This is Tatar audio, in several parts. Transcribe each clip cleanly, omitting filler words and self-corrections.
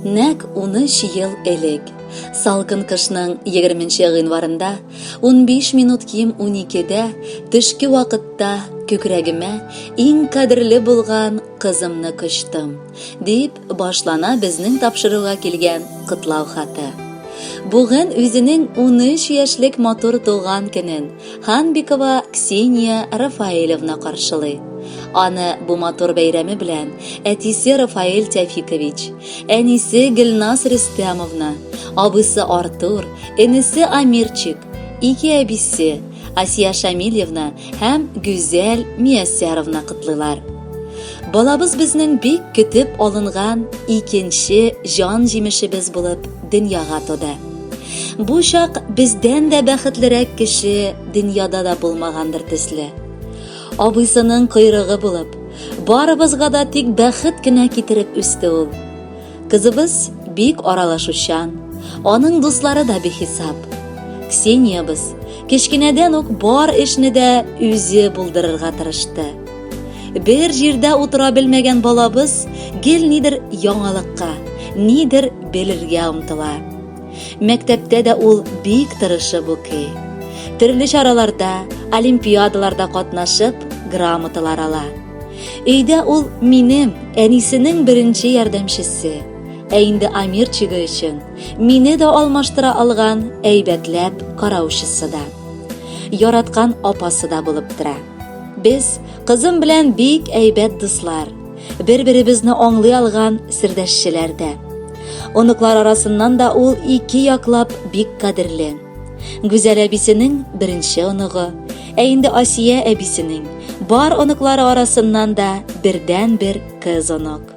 Нәкъ 13 ел элек, салкын кышның 20 гыйнварында, 15 минут ким 12-дә, төшке вакытта күкрәгемә иң кадерле булган кызымны кочтым, дип башлана безнең тапшыруга килгән котлау хаты. Бүген үзенең 13 яшьлек матур туган көнен Ханбикова Ксения Рафаэлевна каршылый. Аны бу матур бәйрәме белән әтисе Рафаэль Тәфикович, әнисе Гөлназ Рөстәмовна, абыйсы Артур, энесе Амирчик, ике әбисе Асия Шамильевна һәм Гүзәл Мияссәровна котлыйлар. Балабыз безнең бик көтеп алынган икенче җан җимешебез булып дөньяга туды. Бу чак бездән дә бәхетлерәк кеше дөньяда да булмагандыр төсле. Абыйсының койрыгы булып, барыбызга да тик бәхет кенә китереп үсте ул. Кызыбыз бик аралашучан, аның дуслары да бихисап. Ксениябыз кечкенәдән үк бар эшне дә үзе булдырырга тырышты. Бер җирдә утыра белмәгән балабыз гел нидер яңалыкка, нидер белергә омтыла. Мәктәптә дә ул бик тырышып укый. Төрле чараларда, олимпиадаларда катнашып, грамоталар ала. Өйдә ул минем, әнисенең беренче ярдәмчесе. Ә инде Амирчигы өчен мине дә алмаштыра алган әйбәтләп караучысы да. Яраткан апасы да булып тора. Без кызым белән бик әйбәт дуслар. Бер-беребезне аңлый алган сердәшчеләр дә. Оныклар арасыннан да ул ике яклап бик кадерле. Гүзәл әбисенең беренче оныгы, ә инде Асия әбисенең бар оныклары арасыннан да бердән-бер кыз онык.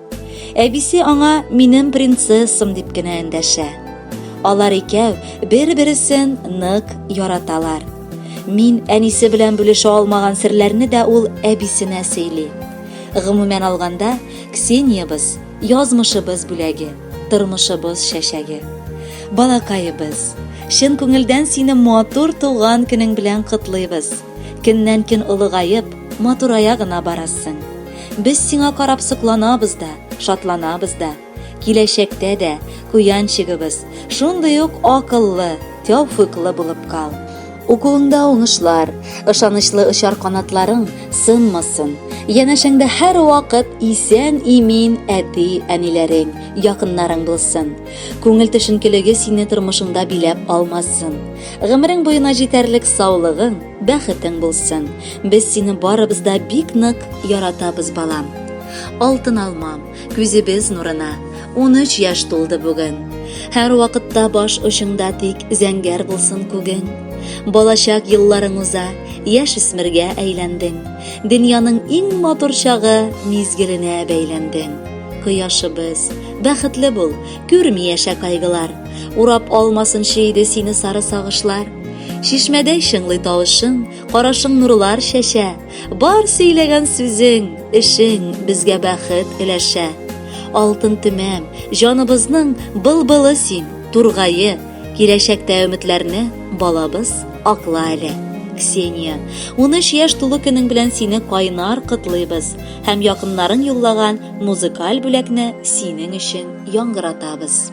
Әбисе аңа минем принцессам дип кенә эндәшә. Алар икәү бер-бересен нык яраталар. Мин әнисе белән бүлешә алмаган серләрне дә ул әбисенә сөйли. Гомумән алганда, Ксениябыз язмышыбыз бүләге, тормышыбыз чәчәге. Балакаебыз, чын күңелдән сине матур туган көнең белән котлыйбыз. Көннән-көн олыгаеп, матурая гына барасың. Без сиңа карап сокланабыз да, шатланабыз да. Киләчәктә дә, куянчигыбыз, шундый ук акыллы, тәүфыйклы булып кал. Укуыңда уңышлар, ышанычлы очар канатларың сынмасын. Янәшәңдә һәрвакыт исән-имин әти-әниләрең, якыннарың булсын. Күңел төшенкелеге сине тормышыңда биләп алмасын. Гомерең буена җитәрлек саулыгың, бәхетең булсын. Без сине барыбыз да бик нык яратабыз, балам. Алтын алмам, күзебез нурына, 13 яшь тулды бүген. Һәр вакытта баш очыңда тик зәңгәр булсын күгең. Балачак елларың уза, яшь үсмергә әйләндең. Дөньяның иң матур чагы мизгеленә бәйләндең. Кояшыбыз, бәхетле бул, күрми яшә кайгылар. Урап алмасынчы иде сине сары сагышлар. Чишмәдәй чыңлый тавышың, карашың нурлар чәчә. Бар сөйләгән сүзең, эшең безгә бәхет өләшә. Алтын төмәм, җаныбызның былбылы син, тургае. Киләчәктә өметләрне балабыз акла әле. Ксения, 13 яшь тулу көнең белән сине кайнар котлыйбыз һәм якыннарың юллаган музыкаль бүләкне синең өчен яңгыратабыз.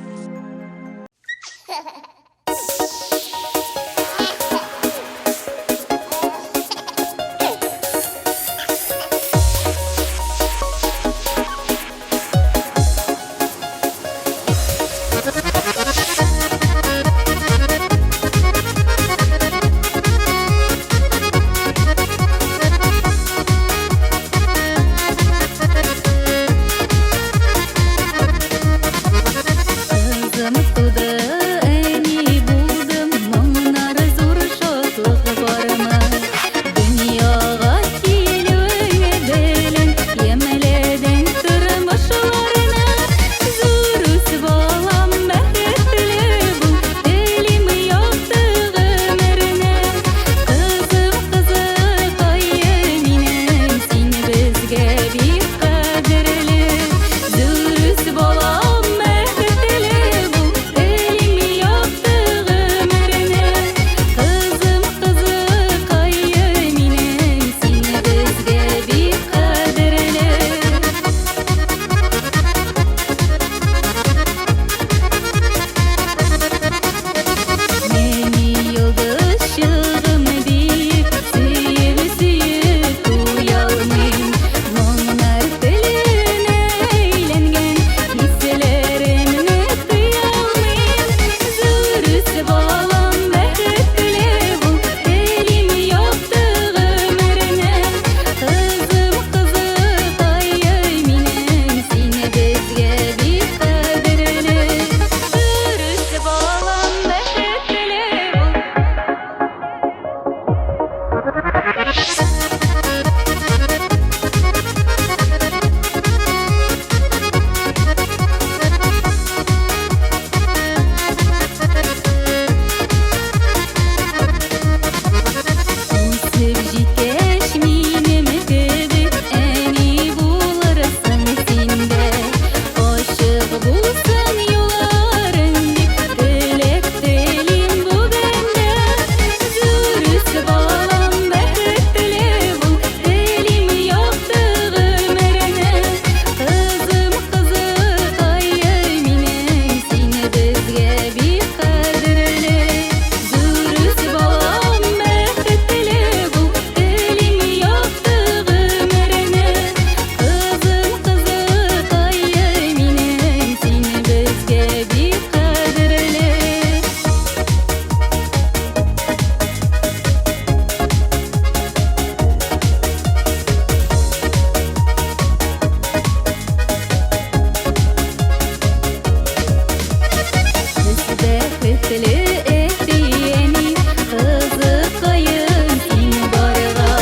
Бәхетле әти-әни, кызыкаем син барга.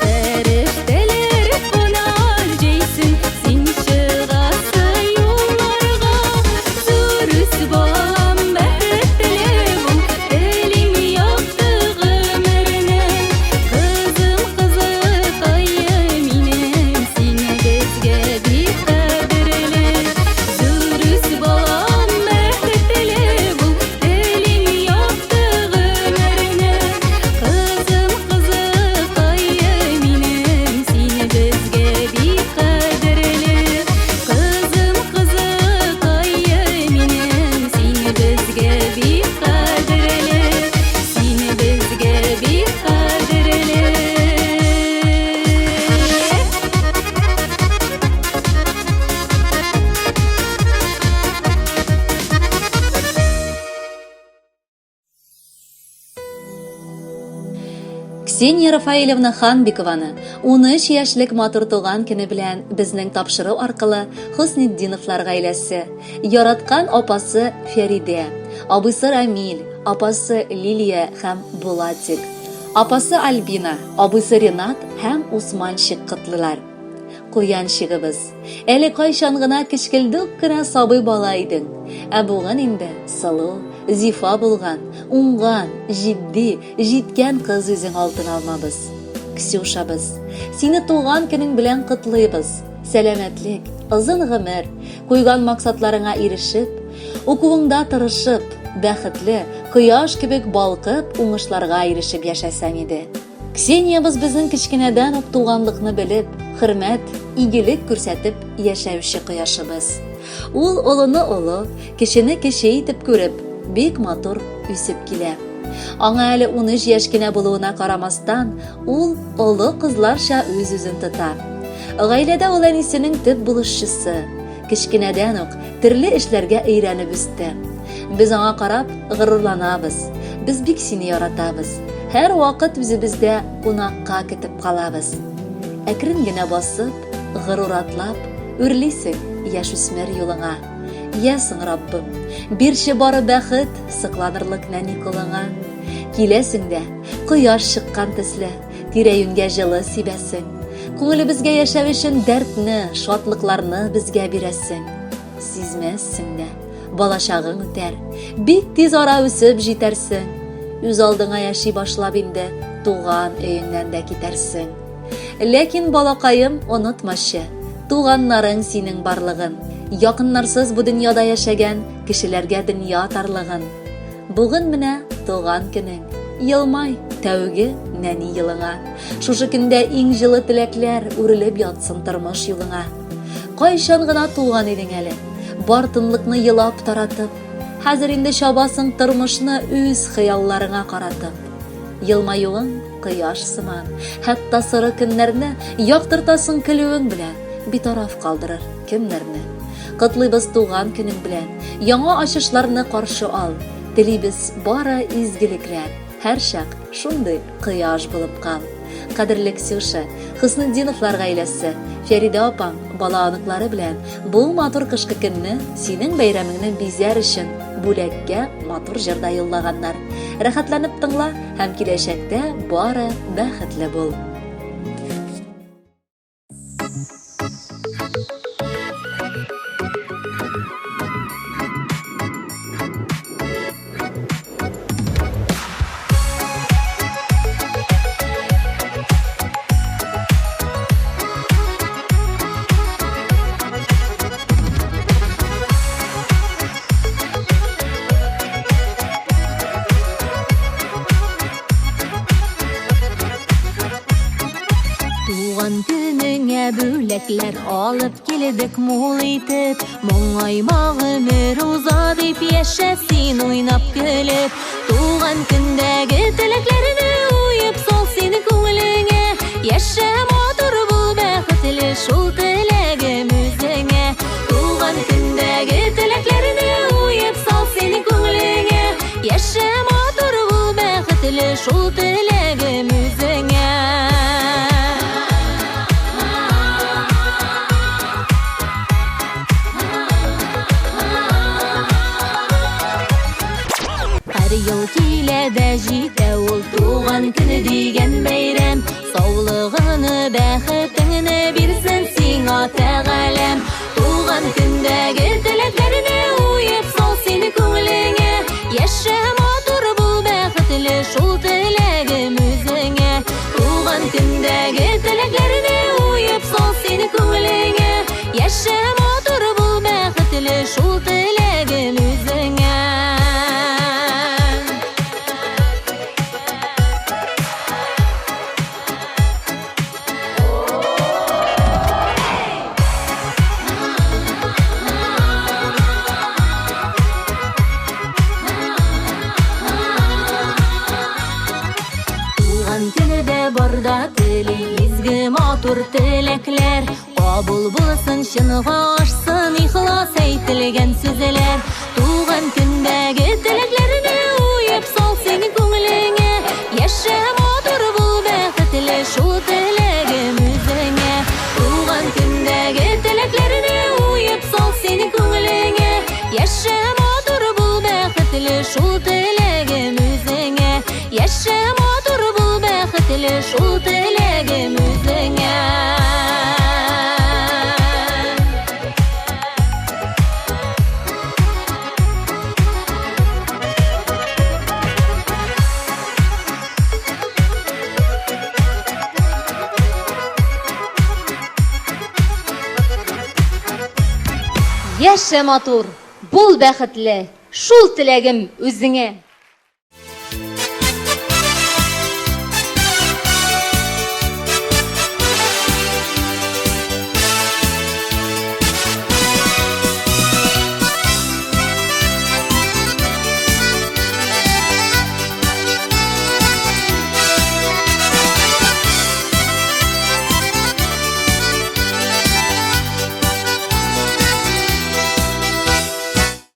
Фәрештәләр канат җәйсен, син чыгасы юлларга. Зур үс, балам, бәхетле бул, телим якты гомерне. Кызым, кызыкаем минем, син безгә бик кадерле. Зур үс, балам, бәхетле бул, телим якты гомерне. Кызым, кызыкаем минем, син безгә бик кадерле. Кызым, кызыкаем минем, син безгә бик кадерле. Син безгә бик кадерле. Ксения Рафаэлевна Ханбикованы 13 яшьлек матур туган көне белән безнең тапшыру аркылы Хөснетдиновлар гаиләсе, яраткан апасы Фәридә, абыйсы Рамиль, апасы Лилия һәм Булатик, апасы Альбина, абыйсы Ренат һәм Усманчик котлыйлар. Куянчигыбыз, әле кайчан гына кечкелдек кенә сабый бала идең, ә бүген инде сылу, зифа булган, уңган, җитди, җиткән кыз үзең алтын алмабыз. Ксюшабыз, сине туган көнең белән котлыйбыз. Сәламәтлек, озын гомер, куйган максатларыңа ирешеп, укуыңда тырышып, бәхетле, кояш кебек балкып, уңышларга ирешеп яшәсәң иде. Ксениябыз безнең кечкенәдән үк туганлыкны белеп, хөрмәт, игелек күрсәтеп яшәүче кояшыбыз. Ул олыны олы, кечене кече итеп күреп, бик матур үсеп килә. Аңа әле 13 яшь кенә булуына карамастан, ул олы кызларча үз-үзен тота. Гаиләдә ул әнисенең төп булышчысы. Кечкенәдән үк төрле эшләргә өйрәнеп үсте. Без аңа карап горурланабыз. Без бик сине яратабыз. Һәр вакыт үзебездә кунакка көтеп калабыз. Әкрен генә басып, горур атлап, үрлисең яшүсмер юлыңа. Йә соң, Раббым, бирче бары бәхет, сыкланырлык нәни колыңа. Киләсең дә, кояш чыккан төсле, Тирә-юньгә җылы сибәсең. Күңелебезгә яшәү өчен дәртне, шатлыкларны безгә бирәсең. Сизмәссең дә, балачагың үтәр. Бик тиз ара үсеп җитәрсең. Үз алдыңа яши башлап инде туган өеңнән дә китәрсең. Ләкин, балакаем, онытмачы, туганнарың синең барлыгын, якыннарсыз бу дөньяда яшәгән кешеләргә дөнья тарлыгын. Бүген менә туган көнең. Елмай, тәүге нәни елыңа. Шушы көндә иң җылы теләкләр үрелеп ятсын тормыш юлыңа. Кайчан гына туган идең әле, бар тынлыкны елап таратып. Хәзер инде чабасың тормышны үз хыялларыңа каратып. Елмаюың кояш сыман, хәтта соры көннәрне яктыртасың көлүең белән, битараф калдырыр кемнәрне. Котлыйбыз туган көнең белән, яңа ачышларны каршы ал. Телибез бары изгелекләр, һәрчак шундый кояш булып кал. Кадерле Ксюша, Хөснетдиновлар гаиләсе, Фәридә апаң, бала-оныклары белән бу матур кышкы көнне синең бәйрәмеңне бизәр өчен бүләккә матур җыр да юллаганнар. Рәхәтләнеп тыңла һәм киләчәктә бары бәхетле бул. Туган көнеңә бүләкләр алып килдек мул итеп. Моңайма гомер уза дип яшә син уйнап көлеп. Туган көндәге теләкләрне уеп сал син күңелеңә. Яшә матур бул бәхетле шул теләгем үзеңә. Туган көндәге теләкләрне уеп сал син күңелеңә. Яшә матур бул бәхетле шул теләгем үзеңә. ел килә дә җитә ул туган көн дигән бәйрәм. Саулыгыңны, бәхетеңне бирсен сиңа Тәгаләм. Туган көндәге теләкләрне уеп сал син күңелеңә. Яшә матур бул, бәхетле, шул теләгем үзеңә. Туган көндәге теләкләрне уеп сал син күңелеңә. Яшә матур бул, бәхетле, шул теләгем үзеңә. Туган көне дә барда тели изге матур теләкләр. Кабул булсын, чынга ашсын ихлас әйтелгән сүзләр. Туган көндәге теләкләрне уеп сал син күңелеңә. Яшә матур бул, бәхетле, шул теләгем үзеңә. Туган көндәге теләкләрне уеп сал син күңелеңә. Яшә матур бул, бәхетле, шул теләгем үзеңә. Яшә матур бул, бәхетле, шул теләгем үзеңә. Яшә матур, бул бәхетле, шул теләгем үзеңә.